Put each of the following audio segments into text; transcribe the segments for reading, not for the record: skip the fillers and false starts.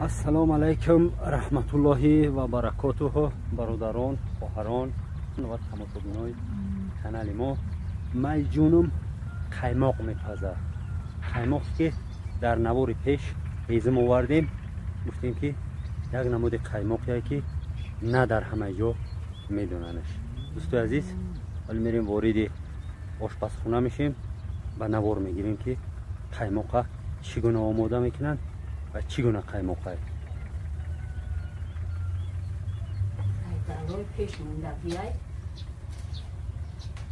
Ассалому алайкум раҳматуллоҳи ва баракотуҳу, бародарон, хоҳарон ва тамошобинои канали мо. Майҷунум қаймоқ мепазад. Қаймоқ ки дар навори пеш ҳезим овардем, гуфтем ки як намуди қаймоқе ки на дар ҳама ҷо медонанаш. Дӯстои азиз, ҳоло мерем вориди ошпазхона мешем, ба навор мегирем ки қаймоқа чӣ гуна омода мекунанд ва чӣ гуна қаймоқае. Даврои пеш мондагиай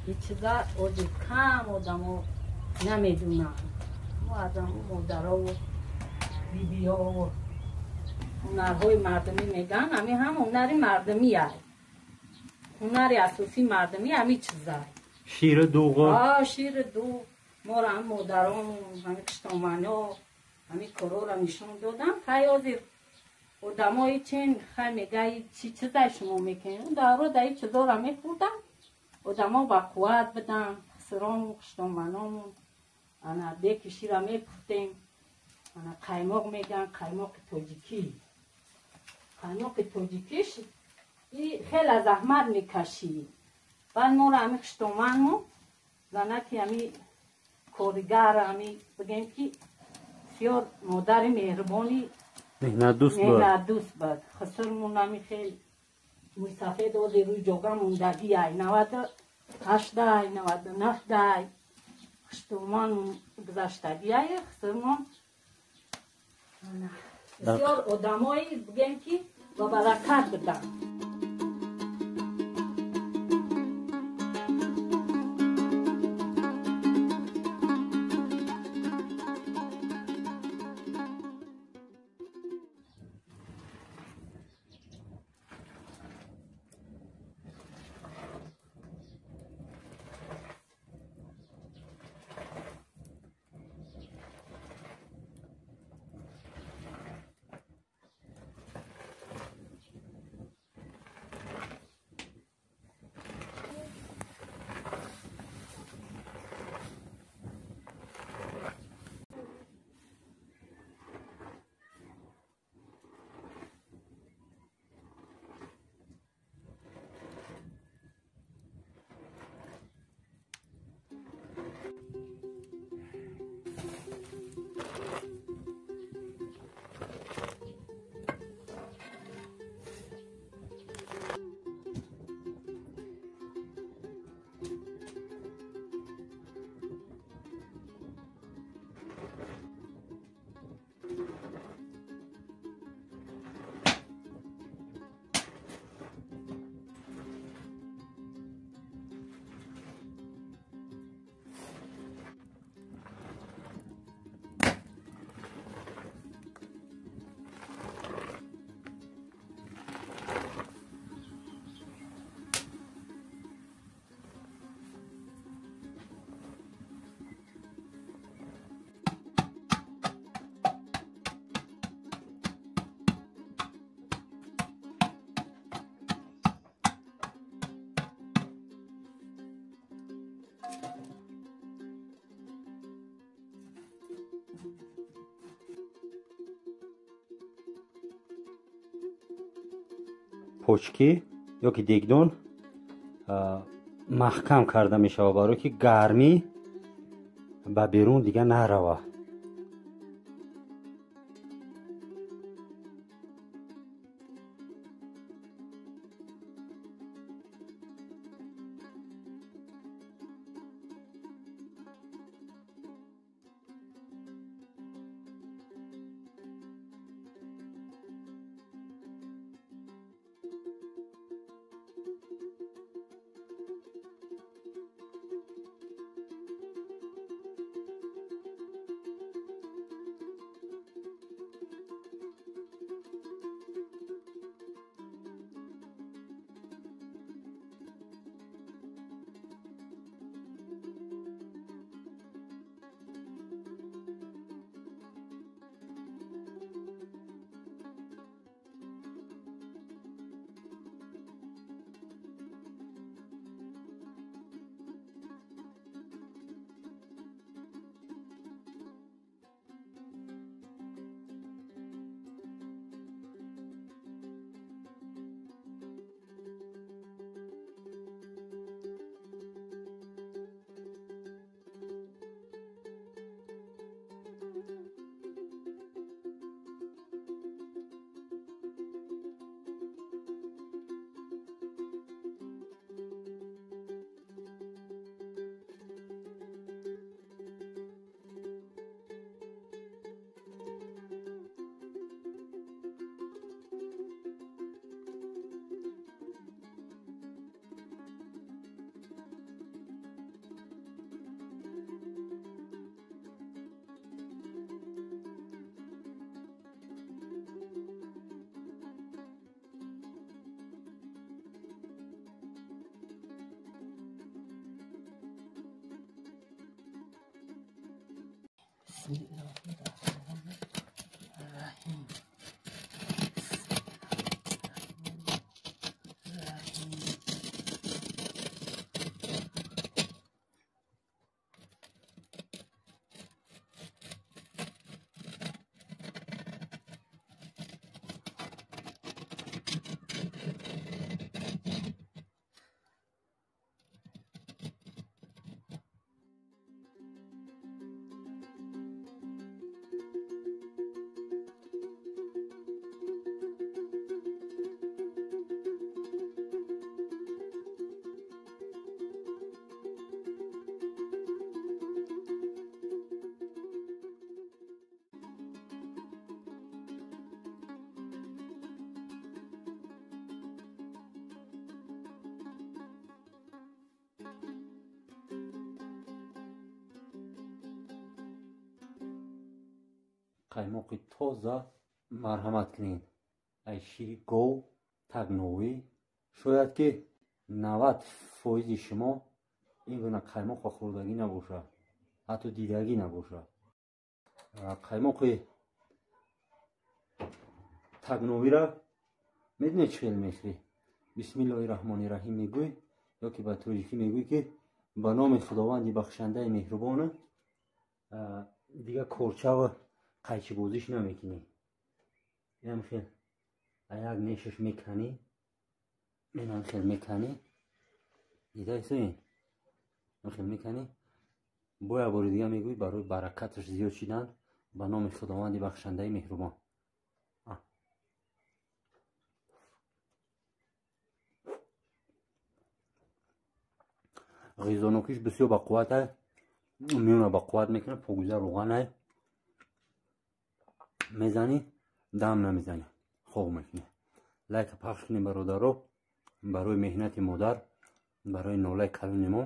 ин чиза ози кам одамо намедунанд. Мо аз ҳамун модарову бибиёву ҳунарҳои мардумӣ мегӯянд, ҳамин ҳам ҳунари мардумиай. Ҳунари асосии мардумӣ ҳамин чизай. Шири дуғо? Шири дуғ. Моро ҳам модарон, ҳамин қиштоманиҳо ҳамин корҳоро нишон доданд. Хай ҳозир одамои чин хай мега чӣ чизай шумо мекунед? Он давро да ин чизоро мехӯрданд, одамо ба қувват буданд, хисронму қиштоманомун ана деки шира мепухтем. Ана қаймоқ мегӯянд, қаймоқи тоҷикӣ. Қаймоқи тоҷикиш и хеле заҳмат мекашӣ. Баъд моро ҳамин қиштоманму занаки ҳамин коригар, ҳамин бигем ки бисёр модари меҳрубони меҳнатдӯст буд. Меҳнатдӯст буд. Хисрмун ҳамин хел мӯйсафед ози рӯи ҷога мондагиай, 98-дай, 99-дай хиштоман гузаштагиай хисрмон. Бисёр одамои бигем ки ба баракат буданд. Почкӣ ёки дегдон маҳкам карда мешавад, барое ки гармӣ ба берун дига нарава. Бисмиллоҳир-раҳмонир-раҳим. Қаймоқи тоза марҳамат кунед. Ай шири гов тагновӣ. Шояд ки 90% шумо ин гуна қаймоқро хӯрдагӣ набошад, ҳатто дидагӣ набошад. Қаймоқи тагновиро медонед чӣ хел мехӯрӣ? Бисмиллоҳи раҳмони раҳим мегӯй, ё ки ба тоҷикӣ мегӯй ки ба номи Худованди бахшандаи меҳрубона. Дига корчава қайчибозиш намекунӣ. Инам хел як нешаш меканӣ, инам хел меканӣ, дидаисоин, инам хел меканӣ. Бо як бори дига мегӯй барои баракаташ зиёд шидан ба номи Худованди бахшандаи меҳрубон. Ғизонокиш бисёр бақувват ай, миёна бақувват мекунад, покиза рӯған ай. Мезанӣ, дам намезанӣ, хоб мекунӣ. Лайка пахш кунем бародаро, барои меҳнати модар, барои нолаи калони мо.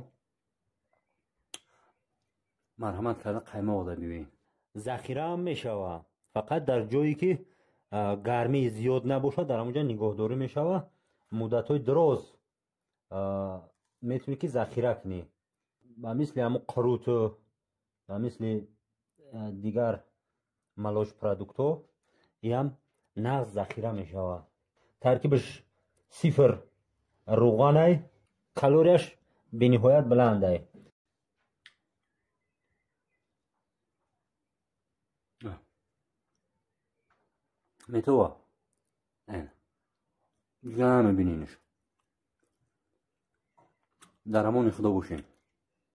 Марҳамат карда қаймоқ да бибин. Захираам мешава, фақат дар ҷое ки гармии зиёд набошад, дар ҳамонҷо нигоҳдорӣ мешава. Муддатҳои дароз метавонӣ ки захира кунӣ. Ба мисли ҳамон қурут, ба мисли дигар малош продуктҳо иам нағз захира мешавад. Таркибаш 0 рӯғанай, калорияш бениҳоят баландай. Метова дига намебининш. Дар амони Худо бошем.